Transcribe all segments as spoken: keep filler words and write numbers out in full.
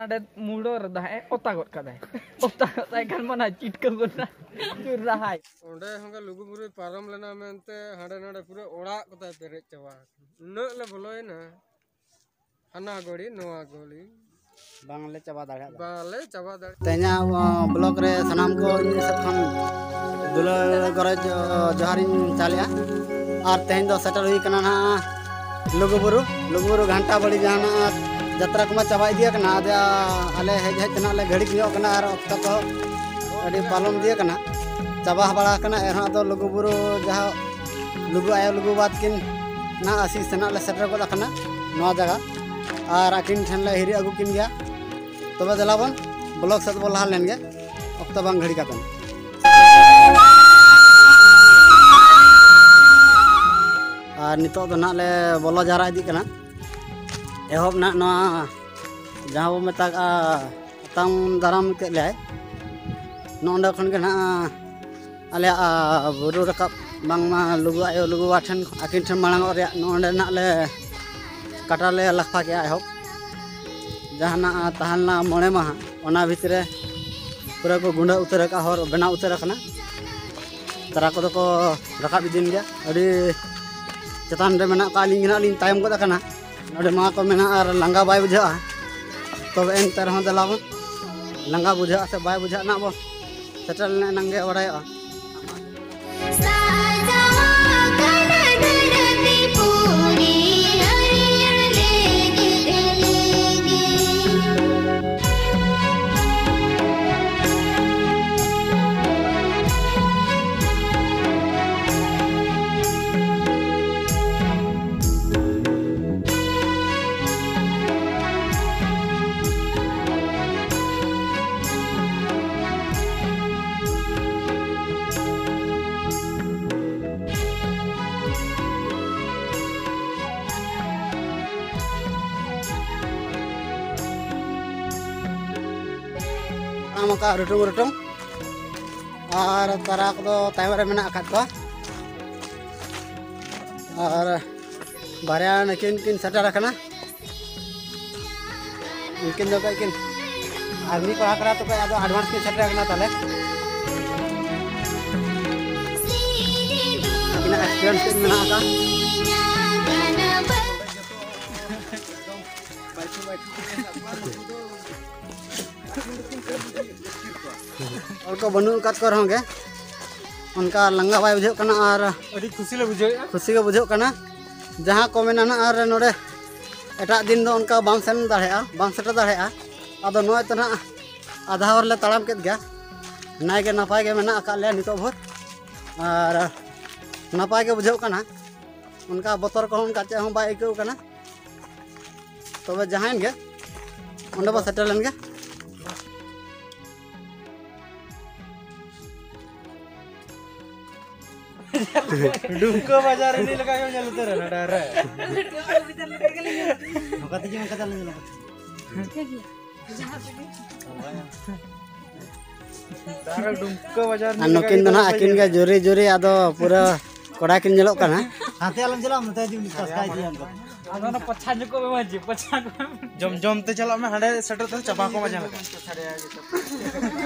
ᱱᱟᱰᱮ ᱢᱩᱲᱟᱹ ᱨᱮ ᱫᱟᱜ ᱮ ᱚᱛᱟ ᱜᱚᱫ ᱠᱟᱫᱟᱭ᱾ ᱚᱛᱟ ᱜᱚᱫ ᱠᱟᱭ ᱠᱷᱟᱱ ᱢᱟ ᱱᱟ ᱪᱤᱴᱠᱟᱹ ᱜᱚᱫ ᱱᱟ᱾ ᱨᱟᱦᱟᱭ᱾ ᱚᱸᱰᱮ ᱦᱚᱸᱜᱮ ᱞᱩᱜᱩᱵᱩᱨᱩᱭ ᱯᱟᱨᱚᱢ ᱞᱮᱱᱟ ᱢᱮᱱᱛᱮ ᱦᱟᱸᱰᱮ ᱱᱟᱰᱮ ᱯᱩᱨᱟᱹ ᱚᱲᱟᱜ ᱠᱚᱛᱟᱭ ᱯᱮᱨᱮᱡ ᱪᱟᱵᱟ ᱟᱠᱟᱱᱟ᱾ ᱩᱱᱟᱹᱜ ᱞᱮ ᱵᱚᱞᱚᱭᱮᱱᱟ, ᱦᱟᱱᱟ ᱜᱚᱲᱤ ᱱᱚᱣᱟ ᱜᱚᱲᱤ᱾ ᱵᱟᱝᱞᱮ ᱪᱟᱵᱟ ᱫᱟᱲᱮᱭᱟᱜ ᱠᱟᱱᱟ᱾ ᱵᱟᱞᱮ ᱪᱟᱵᱟ ᱫᱟᱲᱮᱭᱟᱜ᱾ ᱛᱮᱦᱮᱧᱟᱜ, ᱟᱸ, ᱵᱞᱚᱜ ᱨᱮ ᱥᱟᱱᱟᱢ ᱠᱚ ᱤᱧ ᱥᱮᱫ ᱠᱷᱚᱱ ᱫᱩᱞᱟᱹᱲ ᱜᱚᱨᱚᱡᱽ, ᱟᱸ, ᱡᱚᱦᱟᱨᱤᱧ ᱪᱟᱞᱮᱜᱼᱟ᱾ ᱟᱨ ᱛᱮᱦᱮᱧ ᱫᱚ ᱥᱮᱴᱮᱨ ᱦᱩᱭ ᱠᱟᱱᱟ ᱱᱟᱦᱟᱜ ᱞᱩᱜᱩᱵᱩᱨᱩ, ᱞᱩᱜᱩᱵᱩᱨᱩ ᱜᱷᱟᱱᱴᱟ ᱵᱟᱲᱤ ᱡᱟᱦᱟᱱᱟᱜ ᱡᱟᱛᱨᱟ ᱠᱚᱢᱟ ᱪᱟᱵᱟ ᱤᱫᱤ ᱟᱠᱟᱱᱟ᱾ ᱟᱫᱚ ᱟᱞᱮ ᱦᱮᱡ ᱦᱮᱡ ᱛᱮ ᱱᱟᱦᱟᱜ ᱞᱮ ᱜᱷᱟᱹᱲᱤᱠ ᱧᱚᱜ ᱠᱟᱱᱟ ᱟᱨ ᱚᱠᱛᱚ ᱠᱚ ᱟᱹᱰᱤ ᱯᱟᱨᱚᱢ ᱤᱫᱤ ᱟᱠᱟᱱᱟ, ᱪᱟᱵᱟ ᱵᱟᱲᱟ ᱟᱠᱟᱱᱟ᱾ ᱮᱱᱦᱚᱸ ᱟᱫᱚ ᱞᱩᱜᱩᱵᱩᱨᱩ ᱡᱟᱦᱟᱸ ᱞᱩᱜᱩ ᱟᱭᱳ ᱞᱩᱜᱩ ᱵᱟᱵᱟ ᱛᱟᱹᱠᱤᱱ ᱱᱟᱦᱟᱜ ᱟᱥᱤᱥ ᱛᱮ ᱱᱟᱦᱟᱜ ᱞᱮ ᱥᱮᱴᱮᱨ ᱜᱚᱫ ᱟᱠᱟᱱᱟ ᱱᱚᱣᱟ ᱡᱟᱭᱜᱟ᱾ ᱟᱨ ᱟᱹᱠᱤᱱ ᱴᱷᱮᱱ ᱞᱮ ᱦᱤᱨᱤ ᱟᱹᱜᱩ ᱠᱤᱱ ᱜᱮᱭᱟ᱾ ᱛᱚᱵᱮ ᱫᱮᱞᱟ ᱵᱚᱱ ᱵᱞᱚᱜ ᱥᱮᱫ ᱵᱚᱱ ᱞᱟᱦᱟ ᱞᱮᱱ ᱜᱮ, ᱚᱠᱛᱚ ᱵᱟᱝ ᱜᱷᱟᱹᱲᱤ ᱠᱟᱛᱮ᱾ ᱟᱨ ᱱᱤᱛᱚᱜ ᱫᱚ ᱱᱟᱦᱟᱜ ᱞᱮ ᱵᱚᱞᱚ ᱡᱟᱣᱨᱟ ᱤᱫᱤᱜ ᱠᱟᱱᱟ᱾ ᱮᱦᱚᱵ ᱱᱟᱦᱟᱜ ᱱᱚᱣᱟ ᱡᱟᱦᱟᱸ ᱵᱚ ᱢᱮᱛᱟᱜᱼᱟ ᱟᱛᱟᱝ ᱫᱟᱨᱟᱢ ᱠᱮᱫ ᱞᱮᱭᱟᱭ, ᱱᱚᱜᱼᱚ ᱱᱚᱸᱰᱮ ᱠᱷᱚᱱ ᱜᱮ ᱱᱟᱦᱟᱜ ᱟᱞᱮᱭᱟᱜ, ᱟ, ᱵᱩᱨᱩ ᱨᱟᱠᱟᱵ ᱵᱟᱝᱢᱟ ᱞᱩᱜᱩ ᱟᱭᱳ ᱞᱩᱜᱩ ᱵᱟᱵᱟ ᱴᱷᱮᱱ, ᱟᱹᱠᱤᱱ ᱴᱷᱮᱱ ᱢᱟᱲᱟᱝ ᱚᱜ ᱨᱮᱭᱟᱜ ᱱᱚᱜᱼᱚ ᱱᱚᱸᱰᱮ ᱱᱟᱦᱟᱜ ᱞᱮ ᱠᱟᱴᱟ ᱞᱮ ᱞᱟᱯᱷᱟ ᱠᱮᱜᱼᱟ ᱮᱦᱚᱵ᱾ ᱡᱟᱦᱟᱱᱟᱜ ᱛᱟᱦᱮᱸ ᱞᱮᱱᱟ ᱢᱚᱬᱮ ᱢᱟᱦᱟ, ᱚᱱᱟ ᱵᱷᱤᱛᱨᱤ ᱨᱮ ᱯᱩᱨᱟᱹ ᱠᱚ ᱜᱩᱸᱰᱟᱹ ᱩᱛᱟᱹᱨ ᱟᱠᱟᱫᱼᱟ, ᱦᱚᱨ ᱵᱮᱱᱟᱣ ᱩᱛᱟᱹᱨ ᱟᱠᱟᱱᱟ᱾ ᱛᱟᱨᱟ ᱠᱚᱫᱚ ᱠᱚ ᱨᱟᱠᱟᱵ ᱤᱫᱤᱭᱮᱱ ᱜᱮᱭᱟ᱾ ᱟᱹᱰᱤ ᱪᱮᱛᱟᱱ ᱨᱮ ᱢᱮᱱᱟᱜ ᱠᱚᱣᱟ, ᱟᱹᱞᱤᱧ ᱜᱮ ᱱᱟᱦᱟᱜ ᱞᱤᱧ ᱛᱟᱭᱚᱢ ᱜᱚᱫ ᱟᱠᱟᱱᱟ᱾ ᱱᱚᱰᱮ ᱢᱟ ᱠᱚ ᱢᱮᱱᱟ ᱟᱨ ᱞᱟᱸᱜᱟ ᱵᱟᱭ ᱵᱩᱡᱷᱟᱹᱜᱼᱟ, ᱛᱚᱵᱮ ᱮᱱᱛᱮ ᱨᱮᱦᱚᱸ ᱫᱮᱞᱟ ᱵᱚᱱ ᱞᱟᱸᱜᱟ ᱵᱩᱡᱷᱟᱹᱜᱼᱟ ᱥᱮ ᱵᱟᱭ ᱵᱩᱡᱷᱟᱹᱜᱼᱟ, ᱱᱟᱜ ᱵᱚᱱ ᱥᱮᱴᱮᱨ ᱞᱮᱱᱟ ᱮᱱᱟᱝ ᱜᱮ ᱵᱟᱲᱟᱭᱚᱜᱼᱟ᱾ ᱛᱟᱲᱟᱢ ᱟᱠᱟᱫ ᱨᱩᱴᱩᱝ ᱨᱩᱴᱩᱝ, ᱟᱨ ᱛᱟᱨᱟ ᱠᱚᱫᱚ ᱛᱟᱭᱚᱢ ᱨᱮ ᱢᱮᱱᱟᱜ ᱟᱠᱟᱫ ᱠᱚᱣᱟ᱾ ᱟᱨ ᱵᱟᱨᱭᱟ ᱱᱩᱠᱤᱱ ᱠᱤᱱ ᱥᱮᱴᱮᱨ ᱟᱠᱟᱱᱟ᱾ ᱩᱱᱠᱤᱱ ᱫᱚ ᱠᱟᱹᱡ ᱠᱤᱱ ᱟᱨᱢᱤ ᱠᱚᱲᱟ ᱠᱟᱱᱟ, ᱛᱚ ᱠᱟᱹᱡ ᱟᱫᱚ advance ᱠᱤᱱ ᱥᱮᱴᱮᱨ ᱟᱠᱟᱱᱟ᱾ ᱛᱟᱦᱞᱮ ᱟᱹᱠᱤᱱᱟᱜ experience ᱪᱮᱫ ᱢᱮᱱᱟᱜ ᱟᱠᱟᱫ? ᱦᱚᱲ ᱠᱚ ᱵᱟᱹᱱᱩᱜ ᱟᱠᱟᱫ ᱠᱚ ᱨᱮᱦᱚᱸ ᱜᱮ, ᱚᱱᱠᱟ ᱞᱟᱸᱜᱟ ᱵᱟᱭ ᱵᱩᱡᱷᱟᱹᱜ ᱠᱟᱱᱟ ᱟᱨ ᱟᱹᱰᱤ ᱠᱷᱩᱥᱤ ᱞᱮ ᱵᱩᱡᱷᱟᱹᱣᱮᱫᱼᱟ᱾ ᱠᱷᱩᱥᱤ ᱜᱮ ᱵᱩᱡᱷᱟᱹᱜ ᱠᱟᱱᱟ᱾ ᱡᱟᱦᱟᱸ ᱠᱚ ᱢᱮᱱᱟ ᱱᱟᱜ, ᱟᱨ ᱱᱚᱰᱮ ᱮᱴᱟᱜ ᱫᱤᱱ ᱫᱚ ᱚᱱᱠᱟ ᱵᱟᱢ ᱥᱮᱱ ᱫᱟᱲᱮᱭᱟᱜᱼᱟ, ᱵᱟᱢ ᱥᱮᱴᱮᱨ ᱫᱟᱲᱮᱭᱟᱜᱼᱟ᱾ ᱟᱫᱚ ᱱᱚᱜᱼᱚᱭ ᱛᱚ ᱱᱟᱜ ᱟᱫᱷᱟ ᱦᱚᱨ ᱞᱮ ᱛᱟᱲᱟᱢ ᱠᱮᱫ ᱜᱮᱭᱟ, ᱱᱟᱭ ᱜᱮ ᱱᱟᱯᱟᱭ ᱜᱮ ᱢᱮᱱᱟᱜ ᱟᱠᱟᱫ ᱞᱮᱭᱟ ᱱᱤᱛᱚᱜ ᱵᱷᱳᱨ, ᱟᱨ ᱱᱟᱯᱟᱭ ᱜᱮ ᱵᱩᱡᱷᱟᱹᱜ ᱠᱟᱱᱟ᱾ ᱚᱱᱠᱟ ᱵᱚᱛᱚᱨ ᱠᱚᱦᱚᱸ ᱚᱱᱠᱟ ᱪᱮᱫ ᱦᱚᱸ ᱵᱟᱭ ᱟᱹᱭᱠᱟᱹᱣ ᱠᱟᱱᱟ᱾ ᱛᱚᱵᱮ ᱡᱟᱦᱟᱸᱭᱮᱱ ᱜᱮ, ᱚᱸᱰᱮ ᱵᱚ ᱥᱮᱴᱮᱨ ᱞᱮᱱ ᱜᱮ᱾ ᱰᱩᱢᱠᱟᱹ ᱵᱟᱡᱟᱨ ᱨᱤᱱᱤᱡ ᱞᱮᱠᱟ ᱜᱮᱢ ᱧᱮᱞ ᱩᱛᱟᱹᱨᱟ ᱱᱚᱰᱮ ᱨᱮ᱾ ᱱᱚᱝᱠᱟ ᱛᱮᱜᱮ, ᱱᱚᱝᱠᱟ ᱛᱮ ᱟᱞᱮ ᱧᱮᱞᱚᱜ ᱠᱟᱱᱟ᱾ ᱟᱨ ᱱᱩᱠᱤᱱ ᱫᱚ ᱱᱟᱦᱟᱜ ᱟᱹᱠᱤᱱ ᱜᱮ ᱡᱩᱨᱤ ᱡᱩᱨᱤ, ᱟᱫᱚ ᱯᱩᱨᱟᱹ ᱠᱚᱲᱟ ᱠᱤᱱ ᱧᱮᱞᱚᱜ ᱠᱟᱱᱟ᱾ ᱦᱟᱱᱛᱮ ᱟᱞᱚᱢ ᱪᱟᱞᱟᱜᱼᱟ, ᱱᱚᱛᱮ ᱡᱩᱫᱤ ᱯᱟᱥᱠᱟᱭ ᱤᱫᱤᱭᱟ ᱚᱱᱠᱟ᱾ ᱟᱫᱚ ᱚᱱᱟ ᱯᱚᱪᱷᱟ ᱧᱚᱜ ᱠᱚᱜ ᱢᱮ ᱢᱟᱹᱡᱷᱤ, ᱯᱚᱪᱷᱟ ᱠᱚᱜ ᱢᱮ᱾ ᱡᱚᱢ ᱡᱚᱢ ᱛᱮ ᱪᱟᱞᱟᱜ ᱢᱮ, ᱦᱟᱸᱰᱮ ᱥᱮᱴᱮᱨ ᱛᱮ ᱪᱟᱵᱟ ᱠᱚᱜ ᱢᱟ ᱡᱟᱦᱟᱸ ᱞᱮᱠᱟ᱾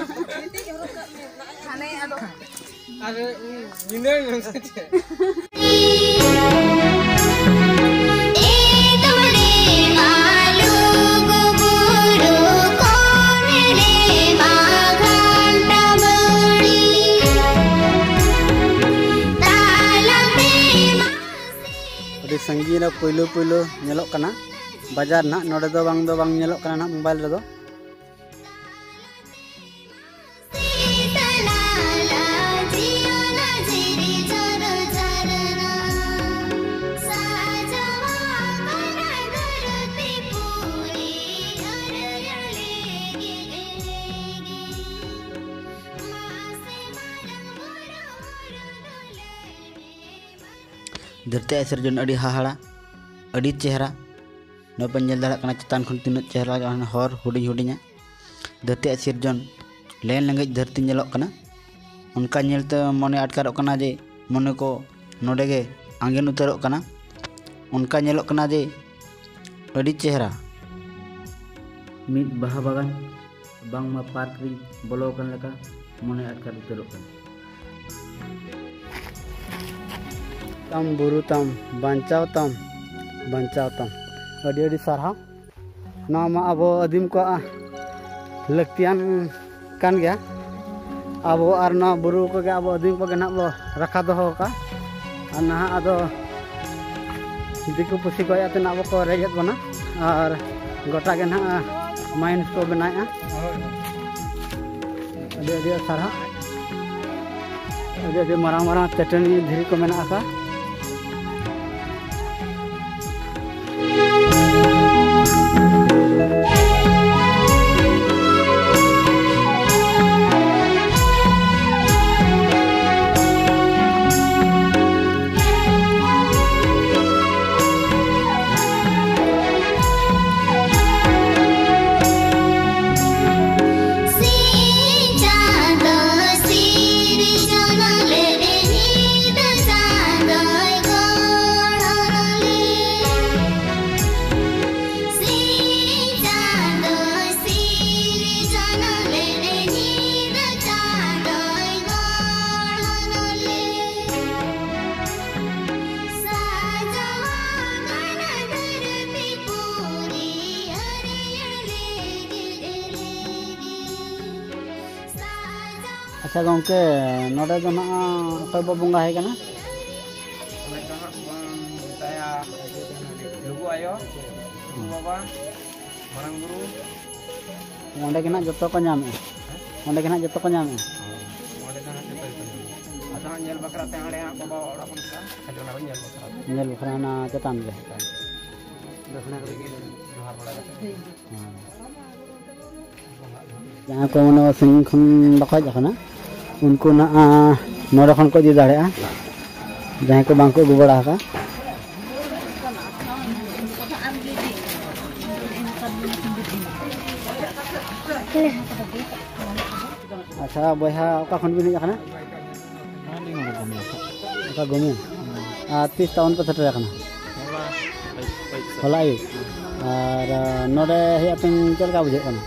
ᱦᱟᱱᱮ ᱟᱫᱚ ᱟᱨ ᱧᱤᱫᱟᱹ ᱢᱮᱱ ᱥᱮ ᱪᱮᱫ? ᱟᱹᱰᱤ ᱥᱟᱺᱜᱤᱧ ᱨᱮ ᱯᱩᱭᱞᱩ ᱯᱩᱭᱞᱩ ᱧᱮᱞᱚᱜ ᱠᱟᱱᱟ ᱵᱟᱡᱟᱨ ᱱᱟᱦᱟᱜ᱾ ᱱᱚᱰᱮ ᱫᱚ ᱵᱟᱝ ᱫᱚ ᱵᱟᱝ ᱧᱮᱞᱚᱜ ᱠᱟᱱᱟ ᱱᱟᱦᱟᱜ ᱢᱳᱵᱟᱭᱤᱞ ᱨᱮᱫᱚ᱾ ᱫᱷᱟᱹᱨᱛᱤ ᱟᱭ ᱥᱤᱨᱡᱚᱱ ᱟᱹᱰᱤ ᱦᱟᱦᱟᱲᱟ, ᱟᱹᱰᱤ ᱪᱮᱦᱨᱟ᱾ ᱱᱚᱜᱼᱚᱭ ᱯᱮ ᱧᱮᱞ ᱫᱟᱲᱮᱭᱟᱜ ᱠᱟᱱᱟ ᱪᱮᱛᱟᱱ ᱠᱷᱚᱱ ᱛᱤᱱᱟᱹᱜ ᱪᱮᱦᱨᱟ ᱦᱚᱨ ᱦᱩᱰᱤᱧ ᱦᱩᱰᱤᱧᱟ᱾ ᱫᱷᱟᱹᱨᱛᱤ ᱟᱭ ᱥᱤᱨᱡᱚᱱ ᱞᱮᱱ ᱞᱮᱸᱜᱮᱡ ᱫᱷᱟᱹᱨᱛᱤ ᱧᱮᱞᱚᱜ ᱠᱟᱱᱟ᱾ ᱚᱱᱠᱟ ᱧᱮᱞᱛᱮ ᱢᱚᱱᱮ ᱟᱴᱠᱟᱨᱚᱜ ᱠᱟᱱᱟ ᱡᱮ ᱢᱚᱱᱮ ᱠᱚ ᱱᱚᱰᱮ ᱜᱮ ᱟᱸᱜᱮᱱ ᱩᱛᱟᱹᱨᱚᱜ ᱠᱟᱱᱟ᱾ ᱚᱱᱠᱟ ᱧᱮᱞᱚᱜ ᱠᱟᱱᱟ ᱡᱮ ᱟᱹᱰᱤ ᱪᱮᱦᱨᱟ᱾ ᱢᱤᱫ ᱵᱟᱦᱟ ᱵᱟᱜᱟᱱ, ᱵᱟᱝᱢᱟ ᱯᱟᱨᱠ ᱨᱤᱧ ᱵᱚᱞᱚ ᱟᱠᱟᱱ ᱞᱮᱠᱟ ᱢᱚᱱᱮ ᱟᱴᱠᱟᱨ ᱩᱛᱟᱹᱨᱚᱜ ᱠᱟᱱᱟ᱾ ᱛᱟᱢ ᱵᱩᱨᱩ ᱛᱟᱢ, ᱵᱟᱧᱪᱟᱣ ᱛᱟᱢ, ᱵᱟᱧᱪᱟᱣ ᱛᱟᱢ᱾ ᱟᱹᱰᱤ ᱟᱹᱰᱤ ᱥᱟᱨᱦᱟᱣ᱾ ᱱᱚᱣᱟ ᱢᱟ ᱟᱵᱚ ᱟᱹᱫᱤᱢ ᱠᱚᱣᱟᱜ ᱞᱟᱹᱠᱛᱤᱭᱟᱱ ᱠᱟᱱ ᱜᱮᱭᱟ᱾ ᱟᱵᱚ ᱟᱨ ᱱᱚᱣᱟ ᱵᱩᱨᱩ ᱠᱚᱜᱮ ᱟᱵᱚ ᱟᱹᱫᱤᱢ ᱠᱚᱜᱮ ᱱᱟᱦᱟᱜ ᱵᱚ ᱨᱟᱠᱷᱟ ᱫᱚᱦᱚ ᱟᱠᱟᱫᱼᱟ᱾ ᱟᱨ ᱱᱟᱦᱟᱜ ᱟᱫᱚ ᱫᱤᱠᱩ ᱯᱩᱥᱤ ᱠᱚ ᱦᱮᱡ ᱟᱛᱮ ᱱᱟᱦᱟᱜ ᱵᱟᱠᱚ ᱨᱮᱡᱮᱫ ᱵᱚᱱᱟ, ᱟᱨ ᱜᱚᱴᱟ ᱜᱮ ᱱᱟᱦᱟᱜ ᱢᱟᱭᱤᱱᱥ ᱠᱚ ᱵᱮᱱᱟᱣᱮᱫᱼᱟ᱾ ᱟᱹᱰᱤ ᱟᱹᱰᱤ ᱥᱟᱨᱦᱟᱣ᱾ ᱟᱹᱰᱤ ᱟᱹᱰᱤ ᱢᱟᱨᱟᱝ ᱢᱟᱨᱟᱝ ᱪᱟᱹᱴᱟᱹᱱᱤ ᱫᱷᱤᱨᱤ ᱠᱚ ᱢᱮᱱᱟᱜ ᱟᱠᱟᱫ᱾ ᱟᱪᱪᱷᱟ ᱜᱚᱢᱠᱮ, ᱱᱚᱰᱮ ᱫᱚ ᱱᱟᱦᱟᱜ ᱚᱠᱚᱭ ᱵᱚ ᱵᱚᱸᱜᱟ ᱟᱭ ᱠᱟᱱᱟ? ᱚᱸᱰᱮ ᱫᱚ ᱦᱟᱸᱜ ᱵᱚᱱ ᱢᱮᱛᱟᱭᱟ ᱞᱩᱜᱩ ᱟᱭᱳ, ᱞᱩᱜᱩ ᱵᱟᱵᱟ, ᱢᱟᱨᱟᱝ ᱵᱩᱨᱩ᱾ ᱚᱸᱰᱮ ᱜᱮ ᱱᱟᱦᱟᱜ ᱡᱚᱛᱚ ᱠᱚ ᱧᱟᱢᱮᱜᱼᱟ᱾ ᱚᱸᱰᱮ ᱜᱮ ᱱᱟᱦᱟᱜ ᱡᱚᱛᱚ ᱠᱚ ᱧᱟᱢᱮᱜᱼᱟ᱾ ᱚᱸᱰᱮ ᱫᱚ ᱦᱟᱸᱜ ᱡᱚᱛᱚ ᱜᱮᱠᱚ ᱧᱟᱢᱟ᱾ ᱟᱫᱚ ᱦᱟᱸᱜ ᱧᱮᱞ ᱵᱟᱠᱷᱨᱟ ᱛᱮ ᱦᱟᱸᱰᱮ ᱦᱟᱸᱜ ᱵᱟᱵᱟ ᱚᱲᱟᱜ ᱵᱚᱱ ᱪᱟᱞᱟᱜᱼᱟ᱾ ᱠᱷᱟᱹᱞᱤ ᱚᱱᱟ ᱵᱚᱱ ᱧᱮᱞ ᱵᱟᱠᱷᱨᱟ ᱛᱮ᱾ ᱧᱮᱞ ᱵᱟᱠᱷᱨᱟ ᱚᱱᱟ ᱪᱮᱛᱟᱱ ᱨᱮ᱾ ᱪᱮᱛᱟᱱ ᱨᱮ᱾ ᱫᱚᱠᱷᱤᱱᱟ ᱠᱟᱛᱮ ᱜᱮ ᱡᱚᱦᱟᱨ ᱵᱟᱲᱟ ᱠᱟᱛᱮ᱾ ᱦᱮᱸ᱾ ᱡᱟᱦᱟᱸᱭ ᱠᱚ ᱢᱟᱱᱮ ᱥᱟᱺᱜᱤᱧ ᱠᱷᱚᱱ ᱵᱟᱠᱚ ᱦᱮᱡ ᱟᱠᱟᱱᱟ, ᱩᱱᱠᱩ ᱱᱟᱜ, ᱟᱸ, ᱱᱚᱰᱮ ᱠᱷᱚᱱ ᱠᱚ ᱤᱫᱤ ᱫᱟᱲᱮᱭᱟᱜᱼᱟ, ᱡᱟᱦᱟᱸᱭ ᱠᱚ ᱵᱟᱝ ᱠᱚ ᱟᱹᱜᱩ ᱵᱟᱲᱟ ᱟᱠᱟᱫ᱾ ᱟᱪᱪᱷᱟ ᱵᱚᱭᱦᱟ, ᱚᱠᱟ ᱠᱷᱚᱱ ᱵᱤᱱ ᱦᱮᱡ ᱟᱠᱟᱱᱟ? ᱟᱹᱞᱤᱧ ᱱᱚᱰᱮ ᱜᱚᱢᱤᱭᱟ ᱠᱷᱚᱱ᱾ ᱚᱠᱟ ᱜᱚᱢᱤᱭᱟ? ᱟᱨ ᱛᱤᱥ ᱴᱟᱣᱩᱱ ᱯᱮ ᱥᱮᱴᱮᱨ ᱟᱠᱟᱱᱟ? ᱦᱚᱞᱟ ᱟᱹᱭᱩᱵ᱾ ᱦᱚᱞᱟ ᱟᱹᱭᱩᱵ? ᱟᱨ ᱱᱚᱰᱮ ᱦᱮᱡ ᱠᱟᱛᱮ ᱪᱮᱫ ᱞᱮᱠᱟ ᱵᱩᱡᱷᱟᱹᱜ ᱠᱟᱱᱟ?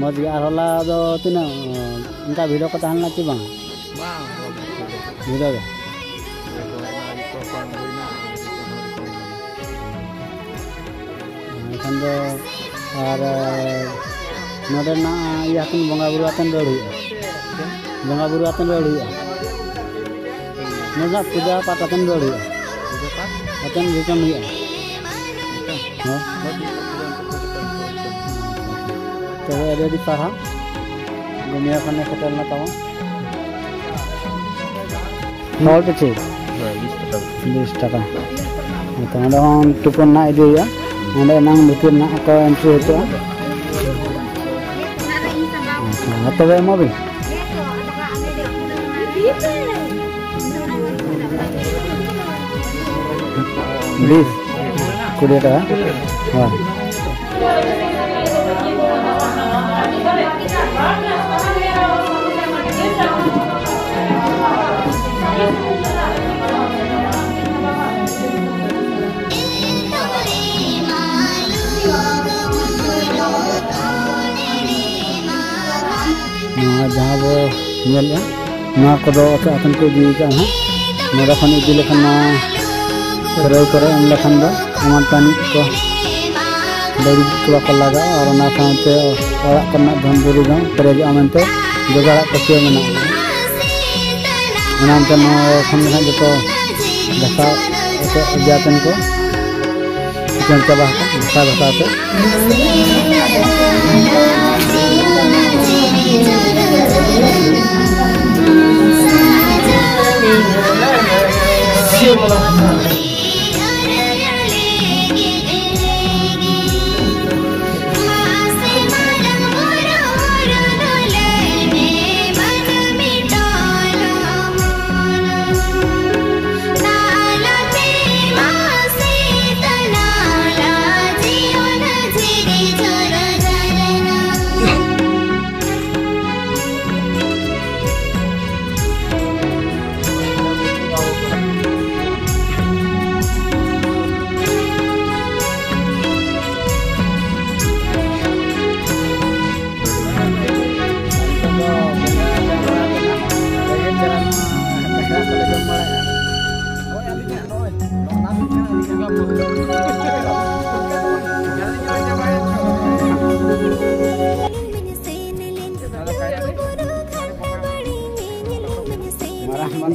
ᱢᱚᱡᱽ ᱜᱮ᱾ ᱟᱨ ᱦᱚᱞᱟ ᱫᱚ ᱛᱤᱱᱟᱹᱜ ᱚᱱᱠᱟ ᱵᱷᱤᱲ ᱠᱚ ᱛᱟᱦᱮᱸ ᱞᱮᱱᱟ ᱪᱮ ᱵᱟᱝ? ᱵᱟᱝ, ᱵᱟᱝ, ᱵᱟᱝ᱾ ᱵᱷᱤᱲ ᱜᱮ᱾ ᱮᱱᱠᱷᱟᱱ ᱫᱚ ᱟᱨ ᱱᱚᱰᱮᱱᱟᱜ ᱤᱭᱟᱹ ᱟᱛᱮᱱ ᱵᱚᱸᱜᱟ ᱵᱩᱨᱩ ᱟᱛᱮᱱ ᱨᱚᱲ ᱦᱩᱭᱩᱜᱼᱟ᱾ ᱵᱚᱸᱜᱟ ᱵᱩᱨᱩ ᱟᱛᱮᱱ ᱨᱚᱲ ᱦᱩᱭᱩᱜᱼᱟ᱾ ᱱᱚᱰᱮᱱᱟᱜ ᱯᱩᱡᱟᱹ ᱯᱟᱴ ᱟᱛᱮᱱ ᱨᱚᱲ ᱦᱩᱭᱩᱜᱼᱟ᱾ ᱯᱩᱡᱟᱹ ᱯᱟᱴ? ᱟᱛᱮᱱ ᱨᱤᱴᱟᱨᱱ ᱦᱩᱭᱩᱜᱼᱟ᱾ ᱦᱮᱸ? ᱛᱚᱵᱮ ᱟᱹᱰᱤ ᱟᱹᱰᱤ ᱥᱟᱨᱦᱟᱣ᱾ ᱫᱩᱱᱤᱭᱟᱹ ᱠᱷᱚᱱᱮ ᱥᱮᱴᱮᱨ ᱞᱮᱱᱟ ᱛᱟᱵᱚᱱ᱾ ᱦᱚᱲ ᱯᱤᱪᱷᱩ? ᱦᱳᱭ, ᱵᱤᱥ ᱴᱟᱠᱟ᱾ ᱵᱤᱥ ᱴᱟᱠᱟ᱾ ᱦᱮᱸ, ᱛᱚ ᱚᱸᱰᱮ ᱦᱚᱸ ᱴᱩᱠᱩᱱ ᱨᱮᱱᱟᱜ ᱤᱫᱤ ᱦᱩᱭᱩᱜᱼᱟ᱾ ᱚᱸᱰᱮ ᱮᱱᱟᱝ ᱵᱷᱤᱛᱤᱨ ᱨᱮᱱᱟᱜ ᱠᱚ ᱮᱱᱴᱨᱤ ᱦᱚᱪᱚᱜᱼᱟ᱾ ᱟᱪᱪᱷᱟ, ᱟᱨ ᱛᱚᱵᱮ ᱮᱢᱟ ᱵᱤᱱ? ᱵᱤᱥ, ᱠᱩᱲᱤ ᱴᱟᱠᱟ᱾ ᱦᱳᱭ᱾ ᱱᱚᱣᱟ ᱡᱟᱦᱟᱸ ᱵᱚ ᱧᱮᱞᱮᱜᱼᱟ, ᱱᱚᱣᱟ ᱠᱚᱫᱚ ᱚᱠᱟ ᱟᱛᱮᱱ ᱠᱚ ᱤᱫᱤ ᱠᱟᱜᱼᱟ ᱦᱟᱸᱜ᱾ ᱱᱚᱰᱮ ᱠᱷᱚᱱ ᱤᱫᱤ ᱞᱮᱠᱷᱟᱱ ᱱᱚᱣᱟ ᱠᱷᱟᱹᱨᱟᱹᱭ ᱠᱚᱨᱮ ᱮᱢ ᱞᱮᱠᱷᱟᱱ ᱫᱚ ᱮᱢᱟᱱ ᱛᱟᱱᱤᱡ ᱠᱚ ᱵᱟᱹᱲᱤᱡ ᱠᱚ ᱵᱟᱠᱚ ᱞᱟᱜᱟᱜᱼᱟ᱾ ᱟᱨ ᱚᱱᱟ ᱥᱟᱶᱛᱮ ᱚᱲᱟᱜ ᱠᱚᱨᱮᱱᱟᱜ ᱫᱷᱚᱱ ᱫᱩᱨᱤᱵᱽ ᱦᱚᱸ ᱯᱮᱨᱮᱡᱚᱜᱼᱟ ᱢᱮᱱᱛᱮ ᱡᱚᱜᱟᱲᱟᱜ ᱯᱟᱹᱛᱭᱟᱹᱣ ᱢᱮᱱᱟᱜᱼᱟ᱾ ᱚᱱᱟᱛᱮ ᱱᱚᱣᱟ ᱠᱷᱚᱱ ᱜᱮ ᱦᱟᱸᱜ ᱡᱚᱛᱚ ᱜᱷᱟᱥᱟᱣ ᱠᱟᱛᱮ ᱤᱭᱟᱹ ᱟᱛᱮᱱ ᱠᱚ ᱪᱤᱠᱟᱹᱲ ᱪᱟᱵᱟ ᱟᱠᱟᱫ, ᱜᱷᱟᱥᱟᱣ ᱜᱷᱟᱥᱟᱣ ᱛᱮ᱾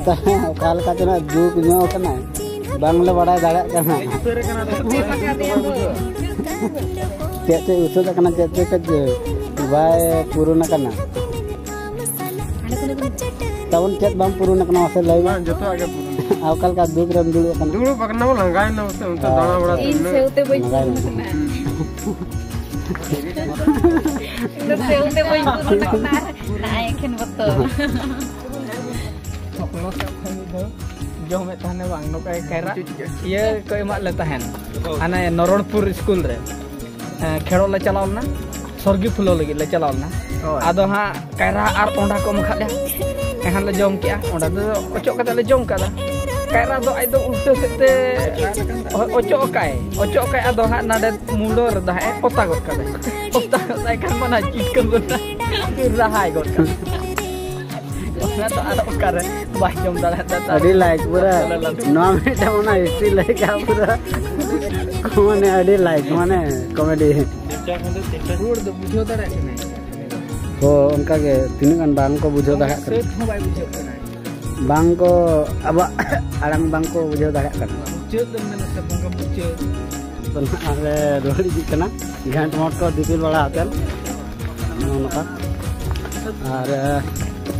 ᱚᱠᱟ ᱞᱮᱠᱟ ᱪᱚ ᱱᱟᱜ ᱫᱩᱠ ᱧᱚᱜ ᱠᱟᱱᱟ, ᱵᱟᱝᱞᱮ ᱵᱟᱲᱟᱭ ᱫᱟᱲᱮᱭᱟᱜ ᱠᱟᱱᱟ᱾ ᱪᱮᱫ ᱪᱮᱫ ᱩᱥᱟᱹᱫ ᱟᱠᱟᱱᱟ, ᱪᱮᱫ ᱪᱮᱫ ᱠᱟᱹᱡ ᱵᱟᱭ ᱯᱩᱨᱩᱱ ᱟᱠᱟᱱᱟ᱾ ᱛᱟᱵᱚᱱ ᱪᱮᱫ ᱵᱟᱝ ᱯᱩᱨᱩᱱ ᱟᱠᱟᱱᱟ, ᱢᱟᱥᱮ ᱞᱟᱹᱭ ᱢᱮ᱾ ᱵᱟᱝ, ᱡᱚᱛᱚᱣᱟᱜ ᱜᱮ ᱯᱩᱨᱩᱱ᱾ ᱟᱨ ᱚᱠᱟ ᱞᱮᱠᱟ ᱫᱩᱠ ᱨᱮᱢ ᱫᱩᱲᱩᱵ ᱟᱠᱟᱱᱟ? ᱫᱩᱲᱩᱵ ᱟᱠᱟᱱᱟ ᱵᱚᱱ, ᱞᱟᱸᱜᱟᱭᱮᱱᱟ ᱢᱟᱥᱮ, ᱚᱱᱛᱮ ᱫᱟᱬᱟ ᱵᱟᱲᱟ ᱛᱮ ᱤᱧ ᱩᱱᱟᱹᱜ ᱥᱮᱣ ᱛᱮ ᱵᱟᱹᱧ ᱯᱩᱨᱩᱱ ᱟᱠᱟᱱᱟ᱾ ᱤᱧ ᱫᱚ ᱥᱮᱣ ᱛᱮ ᱵᱟᱹᱧ ᱯᱩᱨᱩᱱ ᱟᱠᱟᱱᱟ᱾ ᱱᱟᱜᱼᱟᱭ ᱮᱠᱷᱮᱱ ᱵᱚᱛᱚᱨ᱾ ᱦᱚᱯᱚᱱ ᱥᱮᱫ ᱠᱷᱚᱱ ᱢᱤᱫ ᱫᱷᱟᱣ ᱡᱚᱢᱮᱫ ᱛᱟᱦᱮᱱᱟ ᱵᱟᱝ, ᱱᱚᱝᱠᱟ ᱠᱟᱭᱨᱟ ᱤᱭᱟᱹ ᱠᱚ ᱮᱢᱟᱜ ᱞᱮ ᱛᱟᱦᱮᱱ᱾ ᱦᱟᱱᱮ ᱱᱚᱨᱚᱬᱯᱩᱨ ᱥᱠᱩᱞ ᱨᱮ, ᱦᱮᱸ, ᱠᱷᱮᱞᱳᱜ ᱞᱮ ᱪᱟᱞᱟᱣ ᱞᱮᱱᱟ, ᱥᱚᱨᱜᱤ ᱯᱷᱩᱞᱟᱹᱣ ᱞᱟᱹᱜᱤᱫ ᱞᱮ ᱪᱟᱞᱟᱣ ᱞᱮᱱᱟ᱾ ᱦᱳᱭ᱾ ᱟᱫᱚ ᱦᱟᱸᱜ ᱠᱟᱭᱨᱟ ᱟᱨ ᱠᱚᱸᱰᱷᱟ ᱠᱚ ᱮᱢ ᱟᱠᱟᱫ ᱞᱮᱭᱟ, ᱮᱱᱠᱷᱟᱱ ᱞᱮ ᱡᱚᱢ ᱠᱮᱜᱼᱟ᱾ ᱚᱸᱰᱮ ᱫᱚ ᱚᱪᱚᱜ ᱠᱟᱛᱮ ᱞᱮ ᱡᱚᱢ ᱠᱟᱫᱟ᱾ ᱠᱟᱭᱨᱟ ᱫᱚ ᱟᱡ ᱫᱚ ᱩᱞᱴᱟᱹ ᱥᱮᱫ ᱛᱮ ᱚᱪᱚᱜ ᱠᱟᱭ, ᱚᱪᱚᱜ ᱠᱟᱭ, ᱟᱫᱚ ᱦᱟᱸᱜ ᱱᱟᱰᱮ ᱢᱩᱰᱟᱹ ᱨᱮᱫᱚ ᱦᱟᱸᱜ ᱮ ᱯᱚᱛᱟ ᱜᱚᱫ ᱠᱟᱫᱟᱭ᱾ ᱯᱚᱛᱟ ᱜᱚᱫ ᱠᱟᱭ ᱠᱷᱟᱱ ᱢᱟ ᱱᱟᱦᱟᱜ ᱪᱤᱴᱠᱟᱹ ᱜᱚᱫ ᱱᱟ, ᱨᱟᱦᱟᱭ ᱜᱚᱫ ᱠᱟᱫᱟ᱾ ᱚᱱᱟ ᱫᱚ ᱟᱨ ᱚᱠᱟᱨᱮ ᱵᱟᱭ ᱡᱚᱢ ᱫᱟᱲᱮᱭᱟᱜ ᱫᱟ᱾ ᱟᱹᱰᱤ ᱞᱟᱭᱤᱠ ᱯᱩᱨᱟᱹ᱾ ᱱᱚᱣᱟ ᱢᱤᱫᱴᱟᱝ ᱚᱱᱟ ᱦᱤᱥᱴᱨᱤ ᱞᱟᱹᱭ ᱠᱟᱜᱼᱟ ᱯᱩᱨᱟᱹ᱾ ᱢᱟᱱᱮ ᱟᱹᱰᱤ ᱞᱟᱭᱤᱠ, ᱢᱟᱱᱮ ᱠᱚᱢᱮᱰᱤ᱾ ᱨᱩᱣᱟᱹᱲ ᱫᱚ ᱵᱩᱡᱷᱟᱹᱣ ᱫᱟᱲᱮᱭᱟᱜ ᱠᱟᱱᱟᱭ᱾ ᱦᱳ, ᱚᱱᱠᱟ ᱜᱮ ᱛᱤᱱᱟᱹᱜ ᱜᱟᱱ ᱵᱟᱝ ᱠᱚ ᱵᱩᱡᱷᱟᱹᱣ ᱫᱟᱲᱮᱭᱟᱜ ᱠᱟᱱᱟ᱾ ᱥᱟᱹᱛ ᱦᱚᱸ ᱵᱟᱭ ᱵᱩᱡᱷᱟᱹᱣ ᱠᱟᱱᱟ᱾ ᱵᱟᱝ ᱠᱚ, ᱟᱵᱚᱣᱟᱜ ᱟᱲᱟᱝ ᱵᱟᱝ ᱠᱚ ᱵᱩᱡᱷᱟᱹᱣ ᱫᱟᱲᱮᱭᱟᱜ ᱠᱟᱱᱟ᱾ ᱢᱩᱪᱟᱹᱫ ᱫᱚ ᱢᱮᱱᱟ ᱥᱮ ᱵᱚᱸᱜᱟ ᱢᱩᱪᱟᱹᱫ᱾ ᱛᱚ ᱱᱟᱦᱟᱜ ᱞᱮ ᱨᱩᱣᱟᱹᱲ ᱤᱫᱤᱜ ᱠᱟᱱᱟ, ᱜᱷᱟᱴ ᱢᱚᱴ ᱠᱚ ᱫᱤᱯᱤᱞ ᱵᱟᱲᱟ ᱟᱛᱮᱫ ᱱᱚᱜᱼᱚ ᱱᱚᱝᱠᱟ᱾ ᱟᱨ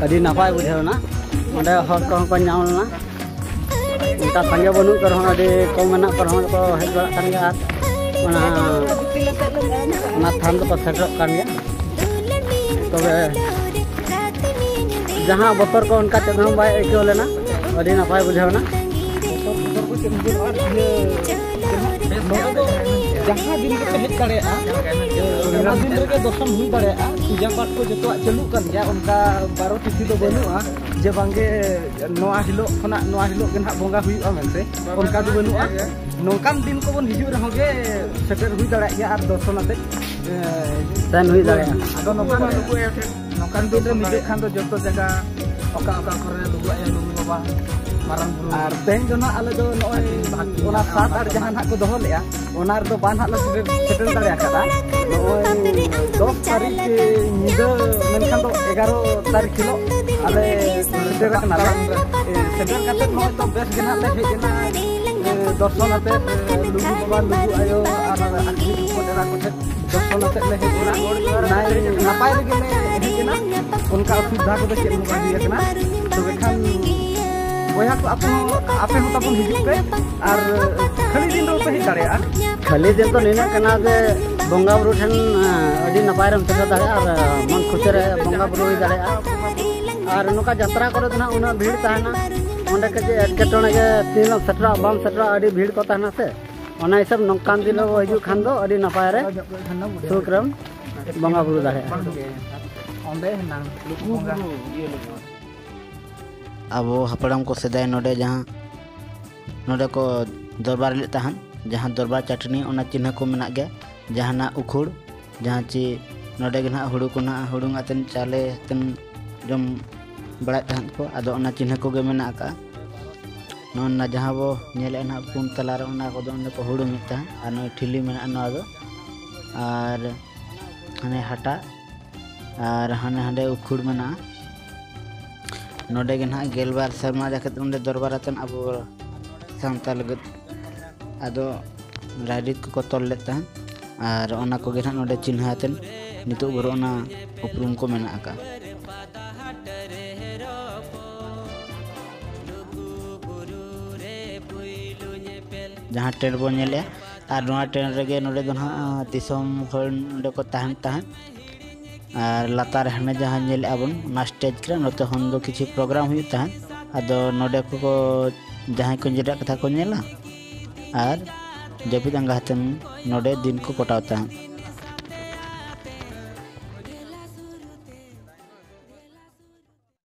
ᱟᱹᱰᱤ ᱱᱟᱯᱟᱭ ᱵᱩᱡᱷᱟᱹᱣ ᱮᱱᱟ, ᱚᱸᱰᱮ ᱦᱚᱲ ᱠᱚᱦᱚᱸ ᱠᱚ ᱧᱟᱢ ᱞᱮᱱᱟ᱾ ᱚᱱᱠᱟ ᱥᱟᱸᱜᱮ ᱵᱟᱹᱱᱩᱜ ᱠᱚ ᱨᱮᱦᱚᱸ, ᱟᱹᱰᱤ ᱠᱚᱢ ᱢᱮᱱᱟᱜ ᱠᱚ ᱨᱮᱦᱚᱸ ᱠᱚ ᱦᱮᱡ ᱵᱟᱲᱟᱜ ᱠᱟᱱ ᱜᱮᱭᱟ᱾ ᱟᱨ ᱚᱱᱟ, ᱚᱱᱟ ᱛᱷᱟᱱ ᱫᱚᱠᱚ ᱥᱮᱴᱮᱨᱚᱜ ᱠᱟᱱ ᱜᱮᱭᱟ᱾ ᱛᱚᱵᱮ ᱡᱟᱦᱟᱸ ᱵᱚᱛᱚᱨ ᱠᱚ ᱚᱱᱠᱟ ᱪᱮᱫ ᱦᱚᱸ ᱵᱟᱭ ᱟᱹᱭᱠᱟᱹᱣ ᱞᱮᱱᱟ, ᱟᱹᱰᱤ ᱱᱟᱯᱟᱭ ᱵᱩᱡᱷᱟᱹᱣ ᱮᱱᱟ᱾ ᱵᱚᱛᱚᱨ, ᱵᱚᱛᱚᱨ ᱠᱚ ᱪᱮᱫ ᱦᱚᱸ ᱵᱟᱹᱱᱩᱜᱼᱟ᱾ ᱤᱭᱟᱹ, ᱱᱚᱰᱮ ᱫᱚ ᱡᱟᱦᱟᱸ ᱫᱤᱱ ᱜᱮᱯᱮ ᱦᱮᱡ ᱫᱟᱲᱮᱭᱟᱜᱼᱟ, ᱚᱱᱟ ᱫᱤᱱ ᱨᱮᱜᱮ ᱫᱚᱨᱥᱚᱱ ᱦᱩᱭ ᱫᱟᱲᱮᱭᱟᱜᱼᱟ᱾ ᱯᱩᱡᱟᱹ ᱯᱟᱴ ᱠᱚ ᱡᱚᱛᱚᱣᱟᱜ ᱪᱟᱹᱞᱩᱜ ᱠᱟᱱ ᱜᱮᱭᱟ, ᱚᱱᱠᱟ ᱵᱟᱨᱚ ᱛᱤᱛᱷᱤ ᱫᱚ ᱵᱟᱹᱱᱩᱜᱼᱟ ᱡᱮ ᱵᱟᱝᱜᱮ ᱱᱚᱣᱟ ᱦᱤᱞᱳᱜ ᱠᱷᱚᱱᱟᱜ ᱱᱚᱣᱟ ᱦᱤᱞᱳᱜ ᱜᱮ ᱱᱟᱦᱟᱜ ᱵᱚᱸᱜᱟ ᱦᱩᱭᱩᱜᱼᱟ ᱢᱮᱱᱛᱮ, ᱚᱱᱠᱟ ᱫᱚ ᱵᱟᱹᱱᱩᱜᱼᱟ᱾ ᱱᱚᱝᱠᱟᱱ ᱫᱤᱱ ᱠᱚᱵᱚᱱ ᱦᱤᱡᱩᱜ ᱨᱮᱦᱚᱸ ᱜᱮ ᱥᱮᱴᱮᱨ ᱦᱩᱭ ᱫᱟᱲᱮᱭᱟᱜ ᱜᱮᱭᱟ ᱟᱨ ᱫᱚᱨᱥᱚᱱ ᱟᱛᱮ, ᱮ, ᱥᱮᱱ ᱦᱩᱭ ᱫᱟᱲᱮᱭᱟᱜᱼᱟ᱾ ᱟᱫᱚ ᱱᱚᱝᱠᱟᱱ, ᱱᱚᱝᱠᱟᱱ ᱫᱤᱱ ᱨᱮ ᱢᱤᱫᱚᱜ ᱠᱷᱟᱱ ᱫᱚ ᱡᱚᱛᱚ ᱡᱟᱭᱜᱟ ᱚᱠᱟ ᱚᱠᱟ ᱠᱚᱨᱮ ᱞᱩᱜᱩ ᱟᱭᱳ, ᱞᱩᱜᱩ ᱵᱟᱵᱟ, ᱢᱟᱨᱟᱝ ᱵᱩᱨᱩ᱾ ᱟᱨ ᱛᱮᱦᱮᱧ ᱫᱚ ᱱᱟᱦᱟᱜ ᱟᱞᱮ ᱫᱚ ᱱᱚᱜᱼᱚᱭ ᱚᱱᱟ ᱥᱟᱛ ᱟᱴ ᱡᱟᱦᱟᱸ ᱱᱟᱦᱟᱜ ᱠᱚ ᱫᱚᱦᱚ ᱞᱮᱜᱼᱟ, ᱚᱱᱟ ᱨᱮᱫᱚ ᱵᱟᱝ ᱱᱟᱦᱟᱜ ᱞᱮ ᱥᱮᱴᱮᱨ, ᱥᱮᱴᱮᱨ ᱫᱟᱲᱮ ᱟᱠᱟᱫᱟ᱾ ᱱᱚᱜᱼᱚᱭ ᱫᱚᱥ ᱛᱟᱹᱨᱤᱠᱷ ᱧᱤᱫᱟᱹ ᱢᱮᱱᱠᱷᱟᱱ ᱫᱚ ᱮᱜᱟᱨᱚ ᱛᱟᱹᱨᱤᱠᱷ ᱦᱤᱞᱳᱜ ᱟᱞᱮ ᱥᱮᱴᱮᱨ ᱟᱠᱟᱱᱟ᱾ ᱥᱮᱴᱮᱨ ᱠᱟᱛᱮ ᱱᱚᱜᱼᱚᱭ ᱛᱚ ᱵᱮᱥ ᱜᱮ ᱱᱟᱦᱟᱜ ᱞᱮ ᱦᱮᱡ ᱮᱱᱟ᱾ ᱫᱚᱨᱥᱚᱱ ᱟᱛᱮ ᱞᱩᱜᱩ ᱵᱟᱵᱟ, ᱞᱩᱜᱩ ᱟᱭᱳ ᱟᱨ ᱟᱹᱠᱷᱨᱤ ᱦᱚᱯᱚᱱ ᱮᱨᱟ ᱠᱚᱴᱷᱮᱱ ᱫᱚᱨᱥᱚᱱ ᱟᱛᱮ ᱞᱮ ᱦᱮᱡ ᱮᱱᱟ᱾ ᱱᱟᱭ ᱱᱟᱯᱟᱭ ᱨᱮᱜᱮ ᱞᱮ ᱦᱮᱡ ᱮᱱᱟ᱾ ᱚᱱᱠᱟ ᱚᱥᱩᱵᱤᱫᱷᱟ ᱠᱚᱫᱚ ᱪᱮᱫ ᱦᱚᱸ ᱵᱟᱝ ᱦᱩᱭ ᱟᱠᱟᱱᱟ᱾ ᱛᱚᱵᱮ ᱠᱷᱟᱱ ᱵᱚᱭᱦᱟ ᱠᱚ, ᱟᱯᱮ ᱦᱚᱸ, ᱟᱯᱮ ᱦᱚᱸ ᱛᱟᱵᱚᱱ ᱦᱤᱡᱩᱜ ᱯᱮ ᱟᱨ ᱠᱷᱟᱹᱞᱤ ᱫᱤᱱ ᱨᱮᱦᱚᱸ ᱯᱮ ᱦᱮᱡ ᱫᱟᱲᱮᱭᱟᱜᱼᱟ᱾ ᱠᱷᱟᱹᱞᱤ ᱫᱤᱱ ᱫᱚ ᱱᱤᱱᱟᱹᱜ ᱠᱟᱱᱟ ᱡᱮ ᱵᱚᱸᱜᱟ ᱵᱩᱨᱩ ᱴᱷᱮᱱ, ᱮᱸ, ᱟᱹᱰᱤ ᱱᱟᱯᱟᱭ ᱨᱮᱢ ᱥᱮᱴᱮᱨ ᱫᱟᱲᱮᱭᱟᱜᱼᱟ ᱟᱨ, ᱮᱸ, ᱢᱚᱱ ᱠᱷᱩᱥᱤ ᱨᱮ ᱵᱚᱸᱜᱟ ᱵᱩᱨᱩ ᱦᱩᱭ ᱫᱟᱲᱮᱭᱟᱜᱼᱟ᱾ ᱟᱨ ᱱᱚᱝᱠᱟ ᱡᱟᱛᱨᱟ ᱠᱚᱨᱮ ᱫᱚ ᱱᱟᱦᱟᱜ ᱩᱱᱟᱹᱜ ᱵᱷᱤᱲ ᱛᱟᱦᱮᱱᱟ, ᱚᱸᱰᱮ ᱠᱟᱹᱡ ᱮᱴᱠᱮᱴᱚᱬᱮ ᱜᱮ, ᱛᱤᱱᱟᱹᱜ ᱥᱮᱴᱮᱨᱚᱜᱼᱟ ᱵᱟᱢ ᱥᱮᱴᱮᱨᱚᱜᱼᱟ, ᱟᱹᱰᱤ ᱵᱷᱤᱲ ᱠᱚ ᱛᱟᱦᱮᱱᱟ ᱥᱮ᱾ ᱚᱱᱟ ᱦᱤᱥᱟᱹᱵ ᱱᱚᱝᱠᱟᱱ ᱫᱤᱱ ᱨᱮ ᱦᱤᱡᱩᱜ ᱠᱷᱟᱱ ᱫᱚ ᱟᱹᱰᱤ ᱱᱟᱯᱟᱭ ᱨᱮ ᱥᱩᱠ ᱨᱮᱢ ᱵᱚᱸᱜᱟ ᱵᱩᱨᱩ ᱫᱟᱲᱮᱭᱟᱜᱼᱟ᱾ ᱚᱸᱰᱮ ᱦᱮᱱᱟᱝ ᱵᱚᱸᱜᱟ᱾ ᱟᱵᱚ ᱦᱟᱯᱲᱟᱢ ᱠᱚ ᱥᱮᱫᱟᱭ ᱱᱚᱰᱮ ᱡᱟᱦᱟᱸ, ᱱᱚᱰᱮ ᱠᱚ ᱫᱚᱨᱵᱟᱨ ᱞᱮᱫ ᱛᱟᱦᱮᱸᱫ, ᱡᱟᱦᱟᱸ ᱫᱚᱨᱵᱟᱨ ᱪᱟᱹᱴᱱᱤ, ᱚᱱᱟ ᱪᱤᱱᱦᱟᱹ ᱠᱚ ᱢᱮᱱᱟᱜ ᱜᱮᱭᱟ᱾ ᱡᱟᱦᱟᱱᱟᱜ ᱩᱠᱷᱩᱲ, ᱡᱟᱦᱟᱸ ᱪᱮ ᱱᱚᱰᱮ ᱜᱮ ᱱᱟᱦᱟᱜ ᱦᱩᱲᱩ ᱠᱚ ᱱᱟᱦᱟᱜ ᱦᱩᱲᱩᱝ ᱟᱛᱮᱱ, ᱪᱟᱣᱞᱮ ᱟᱛᱮᱱ ᱡᱚᱢ ᱵᱟᱲᱟᱭᱮᱫ ᱛᱟᱦᱮᱸᱫ ᱠᱚ᱾ ᱟᱫᱚ ᱚᱱᱟ ᱪᱤᱱᱦᱟᱹ ᱠᱚᱜᱮ ᱢᱮᱱᱟᱜ ᱟᱠᱟᱫᱼᱟ᱾ ᱱᱚᱜᱼᱚ ᱱᱟ ᱡᱟᱦᱟᱸ ᱵᱚ ᱧᱮᱞᱮᱫᱼᱟ ᱱᱟᱦᱟᱜ ᱯᱩᱱ ᱛᱟᱞᱟ ᱨᱮ, ᱚᱱᱟ ᱠᱚᱫᱚ ᱚᱸᱰᱮ ᱠᱚ ᱦᱩᱲᱩᱝᱮᱫ ᱛᱟᱦᱮᱸᱫ᱾ ᱟᱨ ᱱᱚᱜᱼᱚᱭ ᱴᱷᱤᱞᱤ ᱢᱮᱱᱟᱜᱼᱟ ᱱᱚᱣᱟ ᱫᱚ, ᱟᱨ ᱦᱟᱱᱮ ᱦᱟᱴᱟᱜ, ᱟᱨ ᱦᱟᱱᱮ ᱦᱟᱸᱰᱮ ᱩᱠᱷᱩᱲ ᱢᱮᱱᱟᱜᱼᱟ᱾ ᱱᱚᱰᱮ ᱜᱮ ᱱᱟᱦᱟᱜ ᱜᱮᱞᱵᱟᱨ ᱥᱮᱨᱢᱟ ᱡᱟᱠᱮᱛ ᱚᱸᱰᱮ ᱫᱚᱨᱵᱟᱨ ᱟᱛᱮᱱ ᱟᱵᱚ ᱥᱟᱶᱛᱟ ᱞᱟᱹᱜᱤᱫ ᱟᱫᱚ ᱨᱟᱭᱨᱤᱛ ᱠᱚᱠᱚ ᱛᱚᱞ ᱞᱮᱫ ᱛᱟᱦᱮᱸᱫ᱾ ᱟᱨ ᱚᱱᱟ ᱠᱚᱜᱮ ᱱᱟᱦᱟᱜ ᱱᱚᱰᱮ ᱪᱤᱱᱦᱟᱹ ᱟᱛᱮᱱ ᱱᱤᱛᱚᱜ ᱵᱷᱳᱨ ᱚᱱᱟ ᱩᱯᱨᱩᱢ ᱠᱚ ᱢᱮᱱᱟᱜ ᱟᱠᱟᱫᱼᱟ᱾ ᱡᱟᱦᱟᱸ ᱴᱮᱱᱴ ᱵᱚᱱ ᱧᱮᱞᱮᱜᱼᱟ, ᱟᱨ ᱱᱚᱣᱟ ᱴᱮᱱᱴ ᱨᱮᱜᱮ ᱱᱚᱰᱮ ᱫᱚ ᱱᱟᱦᱟᱜ ᱫᱤᱥᱚᱢ ᱦᱚᱲ ᱱᱚᱰᱮ ᱠᱚ ᱛᱟᱦᱮᱱ ᱛᱟᱦᱮᱸᱫ᱾ ᱟᱨ ᱞᱟᱛᱟᱨ ᱨᱮ ᱦᱟᱱᱮ ᱡᱟᱦᱟᱸ ᱧᱮᱞᱮᱜᱼᱟ ᱵᱚᱱ, ᱚᱱᱟ ᱥᱴᱮᱡᱽ ᱠᱟᱱᱟ, ᱱᱚᱛᱮ ᱠᱷᱚᱱ ᱫᱚ ᱠᱤᱪᱷᱩ ᱯᱨᱳᱜᱨᱟᱢ ᱦᱩᱭᱩᱜ ᱛᱟᱦᱮᱸᱫ᱾ ᱟᱫᱚ ᱱᱚᱰᱮ ᱠᱚ ᱡᱟᱦᱟᱸᱭ ᱠᱚ ᱧᱮᱞ ᱨᱮᱭᱟᱜ ᱠᱟᱛᱷᱟ ᱠᱚ ᱧᱮᱞᱟ ᱟᱨ ᱡᱟᱹᱯᱤᱫ ᱟᱸᱜᱟ ᱠᱟᱛᱮᱫ ᱱᱚᱰᱮ ᱫᱤᱱ ᱠᱚ ᱠᱚᱴᱟᱣ ᱛᱟᱦᱮᱸᱫ᱾